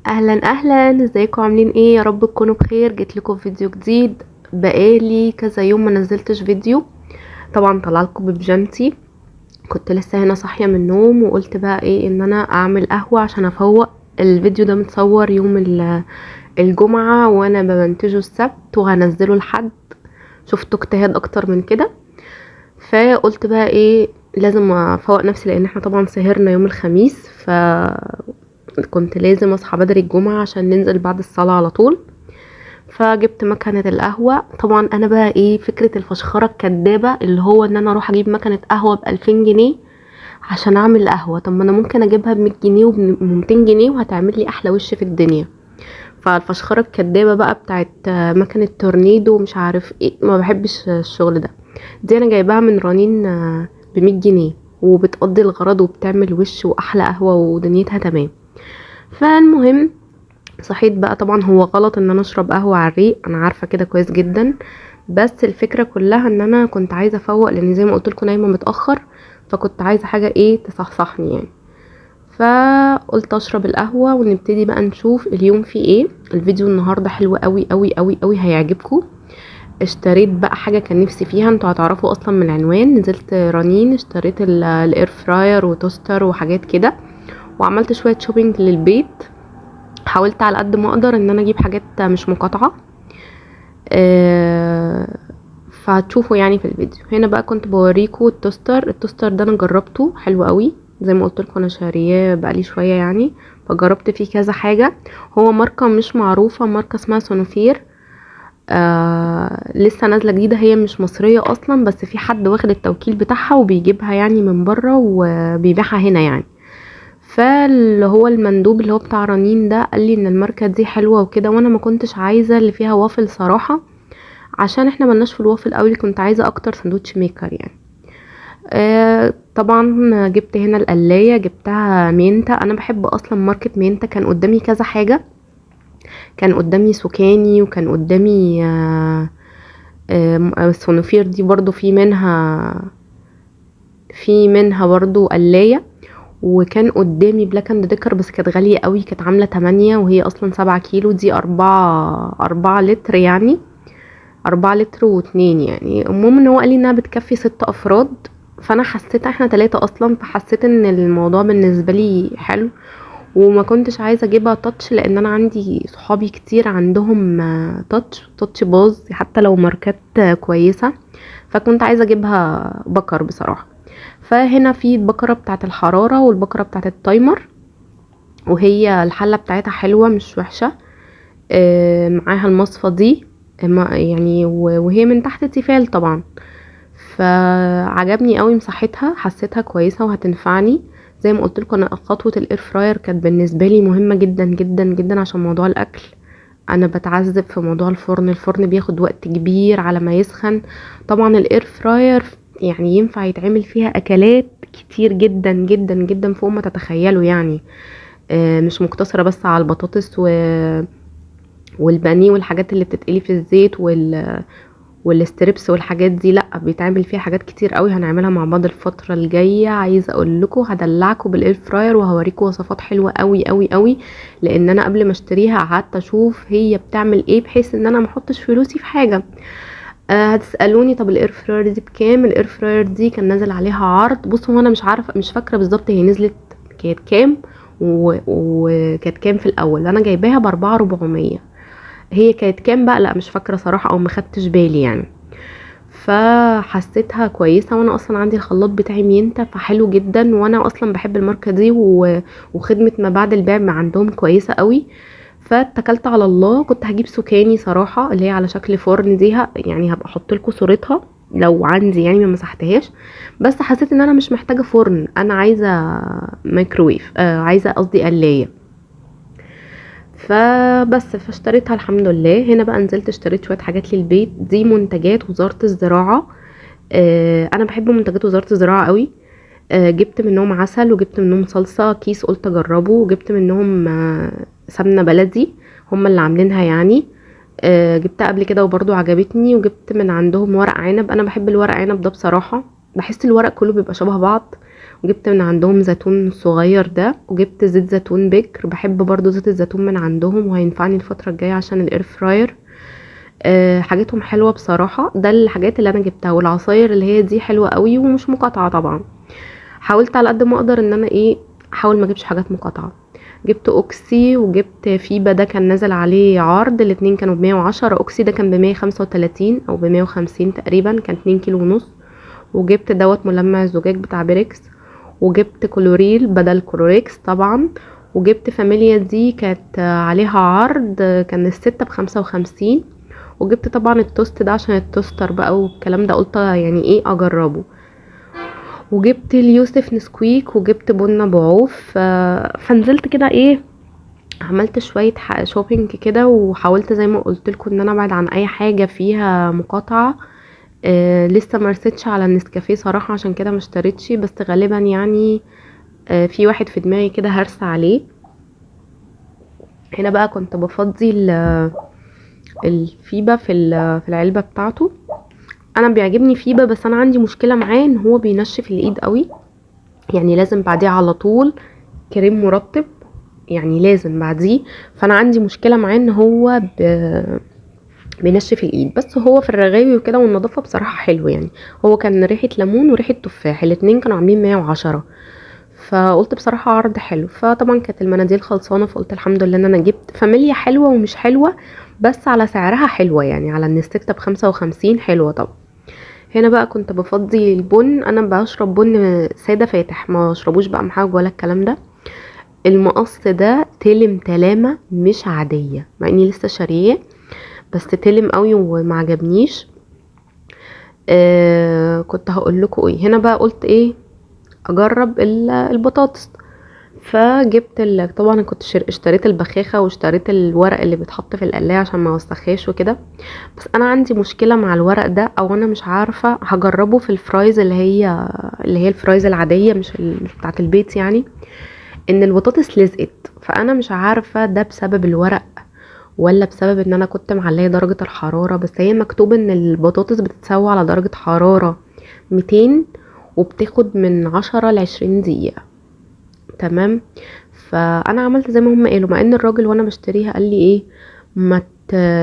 اهلا اهلا، ازيكم؟ عاملين ايه؟ يا رب تكونوا بخير. جيت لكم فيديو جديد. بقالي كذا يوم ما نزلتش فيديو، طبعا طلع لكم ببيجامتي. كنت لسه هنا صاحية من النوم وقلت بقى ايه ان انا اعمل قهوة عشان افوق. الفيديو ده متصور يوم الجمعة وانا بمنتجه السبت وهنزله الحد. شفتوا اجتهاد اكتر من كده؟ فقلت بقى ايه لازم افوق نفسي، لان احنا طبعا سهرنا يوم الخميس، ف كنت لازم اصحى بدري الجمعة عشان ننزل بعد الصلاة على طول. فجبت مكنة القهوة. طبعا انا بقى ايه فكرة الفشخرة الكدابة اللي هو ان انا اروح اجيب مكنة قهوة ب2000 جنيه عشان اعمل قهوة. طب ما انا ممكن اجيبها بمية جنيه وبمتين جنيه وهتعمل لي احلى وش في الدنيا. فالفشخرة الكدابة بقى بتاعت مكنة تورنيدو ومش عارف ايه، ما بحبش الشغل ده. دي انا جايباها من رنين بمية جنيه وبتقضي الغرض وبتعمل وش واحلى قهوة ودنيتها تمام. فالمهم صحيت بقى. طبعا هو غلط ان انا اشرب قهوة على الريق، انا عارفة كده كويس جدا، بس الفكرة كلها ان انا كنت عايزة افوق، لان زي ما قلت لكم نايمة متأخر، فكنت عايزة حاجة ايه تصحصحني يعني. فقلت اشرب القهوة ونبتدي بقى نشوف اليوم فيه ايه. الفيديو النهاردة حلو قوي قوي قوي قوي، هيعجبكم. اشتريت بقى حاجة كان نفسي فيها، انتوا هتعرفوا اصلا من العنوان. نزلت رنين اشتريت ال air fryer و toaster وحاجات كده، وعملت شوية shopping للبيت. حاولت على قد ما اقدر ان انا اجيب حاجات مش مقاطعة، فهتشوفوا في الفيديو. هنا بقى كنت بوريكم التوستر. التوستر ده انا جربته حلو قوي، زي ما قلت لكم انا شارياه بقالي شوية يعني، فجربت فيه كذا حاجة. هو ماركة مش معروفة، ماركة اسمها سونوفير، لسه نازلة جديدة، هي مش مصرية اصلا، بس في حد واخد التوكيل بتاعها وبيجيبها من بره وبيبيعها هنا يعني. فاللي هو المندوب اللي هو بتاع رنين ده قال لي ان الماركة دي حلوة وكده، وانا ما كنتش عايزة اللي فيها وافل صراحة، عشان احنا ملناش في الوافل قوي، كنت عايزة اكتر sandwich maker يعني. طبعا جبت هنا القلاية، جبتها مينتا. انا بحب اصلا ماركة مينتا. كان قدامي كذا حاجة، كان قدامي سوكاني، وكان قدامي السونوفير دي برضو في منها برضو قلاية، وكان قدامي بلاك اند ديكر، بس كانت غالية قوي، كانت عاملة 8 وهي اصلا 7 كيلو، دي 4 لتر يعني، 4 لتر واتنين يعني. المهم ان هو قال لي انها بتكفي 6 افراد، فانا حسيت احنا 3 اصلا، فحسيت ان الموضوع بالنسبة لي حلو. وما كنتش عايزة اجيبها تاتش، لان انا عندي صحابي كتير عندهم تاتش باظ حتى لو ماركات كويسة، فكنت عايزة اجيبها بكر بصراحة. فهنا في البكرة بتاعت الحرارة والبكرة بتاعت التايمر، وهي الحلة بتاعتها حلوة مش وحشة، معاها المصفى دي، وهي من تحت تيفال طبعا. فعجبني قوي مساحتها، حسيتها كويسة وهتنفعني. زي ما قلت لكم انا خطوة ال air fryer كانت بالنسبة لي مهمة جدا جدا جدا عشان موضوع الاكل. انا بتعذب في موضوع الفرن، الفرن بياخد وقت كبير على ما يسخن. طبعا ال air fryer ينفع يتعمل فيها اكلات كتير جدا جدا جدا فوق ما تتخيلوا يعني، مش مقتصرة بس على البطاطس والبانيه والحاجات اللي بتتقلي في الزيت وال strips والحاجات دي، لا بيتعمل فيها حاجات كتير قوي هنعملها مع بعض الفترة الجاية. عايزة اقول لكم هدلعكم بال air fryer وهوريكم وصفات حلوة قوي قوي قوي، لان انا قبل ما اشتريها قعدت اشوف هي بتعمل ايه بحيث ان انا ما احطش فلوسي في حاجة. هتسالوني طب ال air fryer دي بكام؟ ال air fryer دي كان نازل عليها عرض، بصوا انا مش عارفه، مش فاكره بالظبط هي نزلت كانت كام وكانت كام في الاول. انا جايباها بأربعة ربعمية، هي كانت كام بقى؟ لا مش فاكره صراحة او ما خدتش بالي يعني. فحسيتها كويسة، وانا اصلا عندي الخلاط بتاعي مينتا فحلو جدا، وانا اصلا بحب الماركة دي وخدمه ما بعد البيع ما عندهم كويسة قوي. فاتكلت على الله. كنت هجيب سوكاني صراحة اللي هي على شكل فرن دي، هبقى احط لكم صورتها لو عندي يعني، ما مسحتهاش، بس حسيت ان انا مش محتاجه فرن، انا عايزه مايكرويف، عايزه قصدي قلايه. فاشتريتها الحمد لله. هنا بقى نزلت اشتريت شوية حاجات للبيت، دي منتجات وزارة الزراعة. انا بحب منتجات وزارة الزراعة قوي. جبت منهم عسل، وجبت منهم صلصه كيس قلت اجربه، وجبت منهم سمنه بلدي هم اللي عاملينها يعني، جبتها قبل كده وبرضو عجبتني. وجبت من عندهم ورق عنب، انا بحب الورق عنب ده بصراحة، بحس الورق كله بيبقى شبه بعض، وجبت من عندهم زيتون صغير ده، وجبت زيت زيتون بكر، بحب برضو زيت الزيتون من عندهم وهينفعني الفترة الجاية عشان ال air fryer. حاجتهم حلوة بصراحة. ده الحاجات اللي انا جبتها، والعصاير اللي هي دي حلوة قوي ومش مقاطعه طبعا. حاولت على قد ما اقدر ان انا ايه احاول ما اجيبش حاجات مقاطعه. جبت اوكسي وجبت فيبا، ده كان نازل عليه عرض، الاتنين كانوا ب110. اوكسي ده كان ب135 او ب150 تقريبا، كان 2 كيلو ونص. وجبت دوت ملمع الزجاج بتاع بيركس، وجبت كلوريل بدل كلوريكس طبعا، وجبت فاميليا دي كانت عليها عرض، كان الستة ب55. وجبت طبعا التوست ده عشان ال toaster بقى والكلام ده، قلت يعني ايه اجربه. وجبت اليوسف نسكويك، وجبت بنة بعوف. فنزلت كده ايه عملت شوية shopping كده، وحاولت زي ما قلت لكم ان انا ابعد عن اي حاجة فيها مقاطعة. لسه ما رستش على النسكافيه صراحة، عشان كده ما اشتريتش، بس غالبا يعني في واحد في دماغي كده هرسى عليه. هنا بقى كنت بفضي الفيبا في العلبة بتاعته. انا بيعجبني فيبا، بس انا عندي مشكلة معاه ان هو بينشف الايد قوي، يعني لازم بعديه على طول كريم مرطب، يعني لازم بعديه. فانا عندي مشكلة معاه ان هو بينشف الايد، بس هو في الرغاوي وكده والنظافة بصراحة حلو. يعني هو كان ريحه ليمون وريحه تفاح، الاتنين كانوا عاملين 110، فقلت بصراحة عرض حلو. فطبعا كانت المناديل خلصانه، فقلت الحمد لله ان انا جبت فاميليا حلوة ومش حلوة، بس على سعرها حلوة، يعني على ان الستة ب55 حلوة طبعا. هنا بقى كنت بفضي البن، انا بشرب بن ساده فاتح، ما اشربوش بقى محاج ولا الكلام ده. المقص ده تلم تلامه مش عادية، مع اني لسه شارياه، بس تلم قوي وما عجبنيش. كنت هقول لكم ايه. هنا بقى قلت ايه اجرب البطاطس، فجبت طبعا كنت اشتريت البخاخه واشتريت الورق اللي بيتحط في القلايه عشان ما اوسخهاش وكده. بس انا عندي مشكلة مع الورق ده، او انا مش عارفه هجربه في ال fries اللي هي ال fries العادية، مش بتاعه البيت، يعني ان البطاطس لزقت، فانا مش عارفه ده بسبب الورق ولا بسبب ان انا كنت معليه درجه الحرارة. بس هي مكتوب ان البطاطس بتتسوى على درجه حرارة 200 وبتاخد من 10 ل 20 دقيقة، تمام. فانا عملت زي ما هم قالوا، مع ان الراجل وانا بشتريها قال لي ايه ما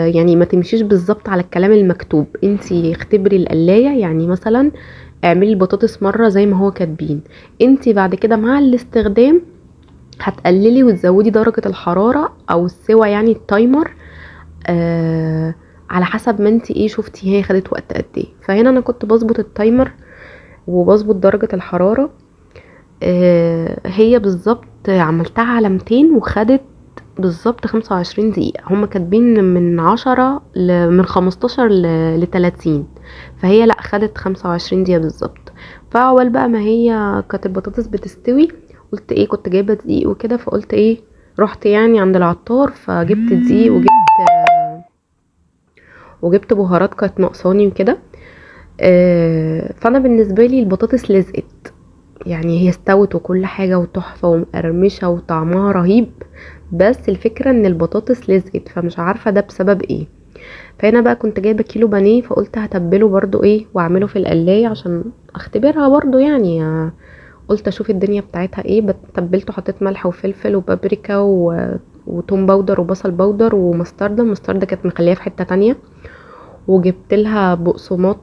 يعني ما تمشيش بالظبط على الكلام المكتوب، انتي اختبري القلايه، يعني مثلا اعملي البطاطس مرة زي ما هو كاتبين، انتي بعد كده مع الاستخدام هتقللي وتزودي درجه الحرارة او السوى، يعني ال timer على حسب ما انتي ايه شفتي هي خدت وقت قد ايه. فهنا انا كنت بظبط ال timer وبظبط درجه الحرارة، هي بالظبط عملتها على 200 وخدت بالظبط 25 دقيقة، هما كاتبين من 10 من 15 ل 30، فهي لا خدت 25 دقيقة بالظبط. فاول بقى ما هي كانت البطاطس بتستوي قلت ايه، كنت جايبه دقيق وكده، فقلت ايه رحت يعني عند العطار فجبت دقيق وجبت بهارات كانت ناقصاني وكده. فانا بالنسبة لي البطاطس لزقت، يعني هي استوت وكل حاجة وتحفه ومقرمشه وطعمها رهيب، بس الفكرة ان البطاطس لزقت، فمش عارفه ده بسبب ايه. فهنا بقى كنت جايبه كيلو بانيه، فقلت هتبله برضو ايه واعمله في القلايه عشان اختبرها برضو، يعني قلت اشوف الدنيا بتاعتها ايه. تبلته، حطيت ملح وفلفل وبابريكا وتوم powder وبصل powder ومستردة، المستردة كانت مخليها في حتة تانية، وجبت لها بقسماط،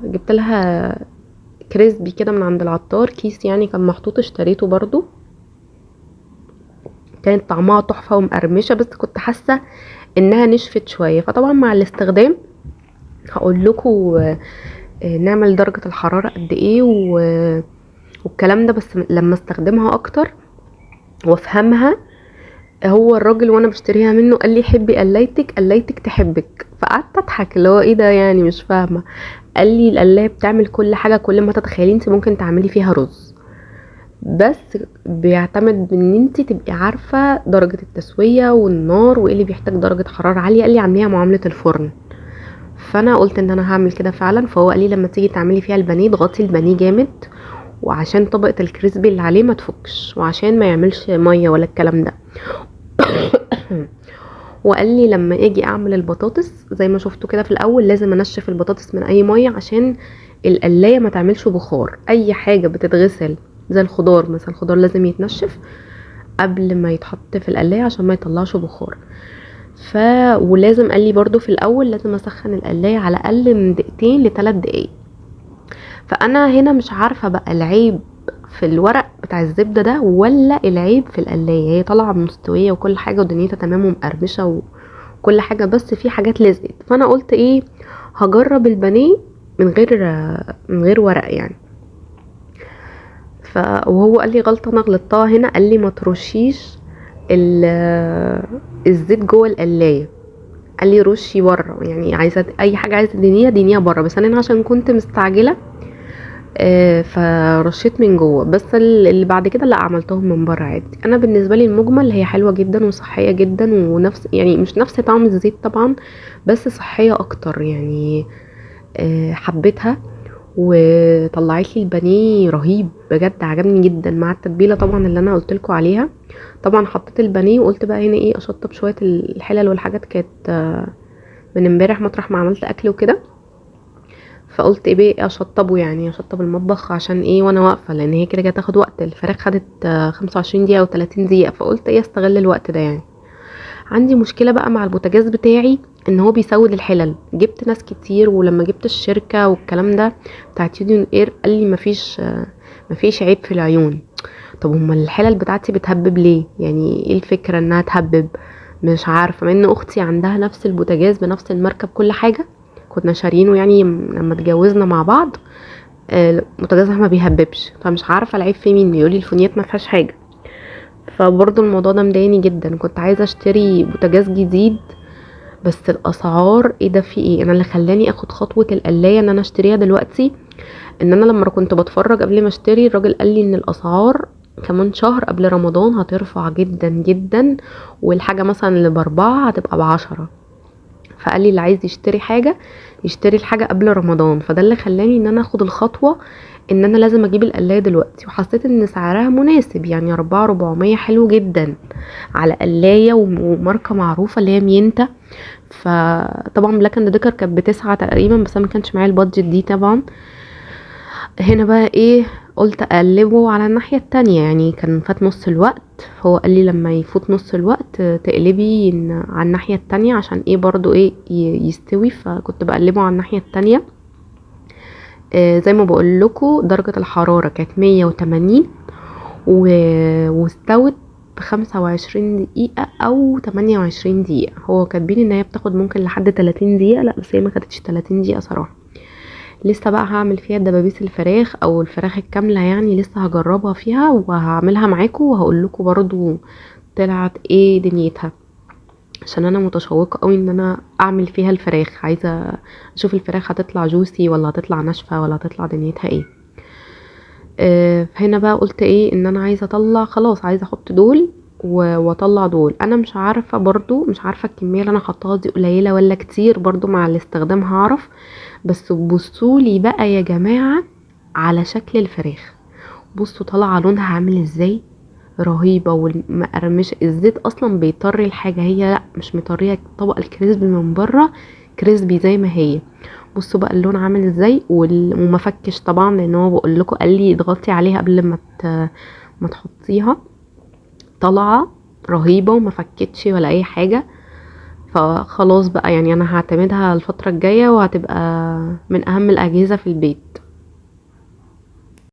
جبت لها crispy كده من عند العطار، كيس يعني كان محطوط، اشتريته برضو، كانت طعمها تحفة ومقرمشة، بس كنت حاسة انها نشفت شوية. فطبعا مع الاستخدام هقول لكم نعمل درجة الحرارة قد ايه والكلام ده، بس لما استخدمها اكتر وافهمها. هو الراجل وانا بشتريها منه قال لي حبي قلايتك، قلايتك تحبك، فقعدت اضحك اللي هو ايه ده يعني مش فاهمه. قال لي القلايه بتعمل كل حاجة، كل ما تتخيلي انت ممكن تعملي فيها رز، بس بيعتمد ان انت تبقي عارفه درجه التسوية والنار وايه اللي بيحتاج درجه حرارة عالية. قال لي عامليها معاملة الفرن، فانا قلت ان انا هعمل كده فعلا. فهو قال لي لما تيجي تعملي فيها البانيه اضغطي البانيه جامد، وعشان طبقه الكريسبي اللي عليه ما تفكش، وعشان ما يعملش مية ولا الكلام ده. وقال لي لما اجي اعمل البطاطس زي ما شفتوا كده في الاول لازم انشف البطاطس من اي مية عشان القلايه ما تعملش بخار. اي حاجة بتتغسل زي الخضار مثلا، الخضار لازم يتنشف قبل ما يتحط في القلايه عشان ما يطلعش بخار. ولازم قال لي برضو في الاول لازم اسخن القلايه على الاقل من دقيقتين لثلاث دقايق. فانا هنا مش عارفه بقى العيب في الورق بتاع الزبدة ده ولا العيب في القلايه. هي طالعه مستوية وكل حاجة ودنيتها تمام ومقرمشه وكل حاجة، بس في حاجات لزقت. فانا قلت ايه، هجرب البانيه من غير ورق يعني. وهو قال لي غلطه انا غلطتها هنا، قال لي ما ترشيش الزيت جوه القلايه، قال لي رشي بره، يعني عايزه اي حاجة عايزه دنيا دنيا بره. بس انا عشان كنت مستعجلة فرشيت من جوه، بس اللي بعد كده لا عملتهم من بره عادي. انا بالنسبة لي المجمل هي حلوة جدا وصحية جدا، ونفس يعني مش نفس طعم الزيت طبعا، بس صحية اكتر يعني. حبيتها وطلعت لي البانيه رهيب بجد، عجبني جدا مع التتبيله طبعا اللي انا قلت لكم عليها. طبعا حطيت البانيه وقلت بقى هنا ايه، اشطب شوية الحلل والحاجات كانت من امبارح مطرح ما عملت اكل وكده، فقلت ايه بقى اشطبه، يعني اشطب المطبخ عشان ايه وانا واقفة، لان هي كده كده تاخد وقت. الفراخ خدت 25 دقيقة او 30 دقيقة، فقلت ايه استغل الوقت ده يعني. عندي مشكلة بقى مع البوتاجاز بتاعي ان هو بيسود الحلل. جبت ناس كتير، ولما جبت الشركة والكلام ده بتاعت يونيون اير قال لي مفيش عيب في العيون. طب هما الحلل بتاعتي بتهبب ليه؟ يعني ايه الفكرة انها تهبب؟ مش عارفه. مع ان اختي عندها نفس البوتاجاز بنفس الماركة بكل حاجة، كنا شارينه يعني لما اتجوزنا مع بعض، بوتاجازها ما بيهببش، فمش عارفه العيب في مين. بيقولي الفونيات ما فيهاش حاجة. فبرضه الموضوع ده مضايقني جدا، كنت عايزه اشتري بوتاجاز جديد بس الاسعار ايه ده في ايه. انا اللي خلاني اخد خطوة القلايه ان انا اشتريها دلوقتي، ان انا لما كنت بتفرج قبل ما اشتري الراجل قال لي ان الاسعار كمان شهر قبل رمضان هترفع جدا جدا، والحاجة مثلا اللي ب4 هتبقى ب10. فقال لي اللي عايز يشتري حاجة يشتري الحاجة قبل رمضان. فده اللي خلاني ان انا اخد الخطوة ان انا لازم اجيب القلايه دلوقتي، وحسيت ان سعرها مناسب، يعني 4400 حلو جدا على قلايه وماركه معروفة اللي هي مينتا. فطبعا بلاك اند ديكر كانت ب9 تقريبا، بس انا ما كانش معايا ال budget دي طبعا. هنا بقى ايه، قلت اقلبه على الناحية التانية، يعني كان فات نص الوقت، فهو قال لي لما يفوت نص الوقت تقلبي على الناحية التانية عشان ايه برضو ايه يستوي. فكنت بقلبه على الناحية التانية. زي ما بقول لكم درجه الحرارة كانت 180 واستوت ب25 دقيقة او 28 دقيقة. هو كاتبين ان هي بتاخد ممكن لحد 30 دقيقة، لا بس هي ما خدتش 30 دقيقة صراحة. لسه بقى هعمل فيها دبابيس الفراخ او الفراخ الكاملة، يعني لسه هجربها فيها وهعملها معاكم وهقول لكم برضو طلعت ايه دنيتها، عشان انا متشوقة قوي ان انا اعمل فيها الفراخ. عايزه اشوف الفراخ هتطلع جوسي ولا هتطلع ناشفة ولا هتطلع دنيتها ايه. هنا بقى قلت ايه، ان انا عايزه اطلع خلاص، عايزه احط دول واطلع دول. انا مش عارفه برضو، مش عارفه الكمية اللي انا حطاها دي قليله ولا كتير، برضو مع الاستخدام هعرف. بس بصولي بقى يا جماعة على شكل الفراخ، بصوا طالعه لونها عامل ازاي، رهيبة والمقرمشه. الزيت اصلا بيطري الحاجة، هي لا مش مطريه، الطبقة ال crispy من بره crispy زي ما هي. بصوا بقى اللون عامل ازاي، وما فكش طبعا، لان هو بقول لكم قال لي اضغطي عليها قبل ما تحطيها. طالعه رهيبة وما فكتش ولا اي حاجة. فخلاص بقى يعني انا هعتمدها الفترة الجاية، وهتبقى من اهم الاجهزة في البيت.